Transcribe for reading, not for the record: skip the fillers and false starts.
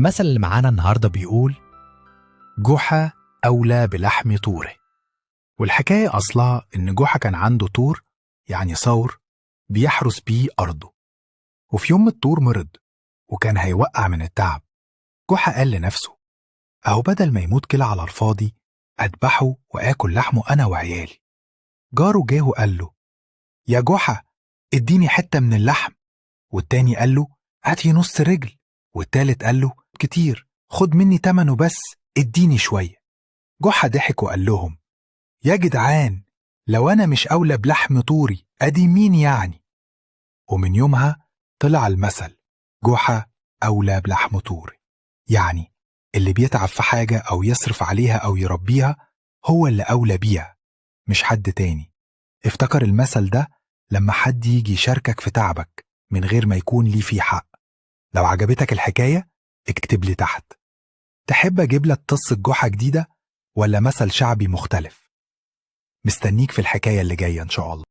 مثل اللي معانا النهاردة بيقول: جحا أولى بلحم طوره. والحكاية أصلها إن جحا كان عنده طور، يعني ثور، بيحرس بيه أرضه. وفي يوم الطور مرض وكان هيوقع من التعب. جحا قال لنفسه: أهو بدل ما يموت كده على الفاضي، أذبحه وآكل لحمه أنا وعيالي. جاره جه وقال له: يا جحا اديني حتة من اللحم. والتاني قال له: هاتي نص رجل. والتالت قال له: كتير، خد مني تمنه بس اديني شوية. جحا ضحك وقال لهم: يا جدعان، لو أنا مش أولى بلحم طوري أدي مين يعني؟ ومن يومها طلع المثل: جحا أولى بلحم طوري. يعني اللي بيتعب في حاجة أو يصرف عليها أو يربيها هو اللي أولى بيها، مش حد تاني. افتكر المثل ده لما حد يجي يشاركك في تعبك من غير ما يكون ليه فيه حق. لو عجبتك الحكاية اكتب لي تحت: تحب أجيب لك قصة جحا جديدة ولا مثل شعبي مختلف؟ مستنيك في الحكاية اللي جاية إن شاء الله.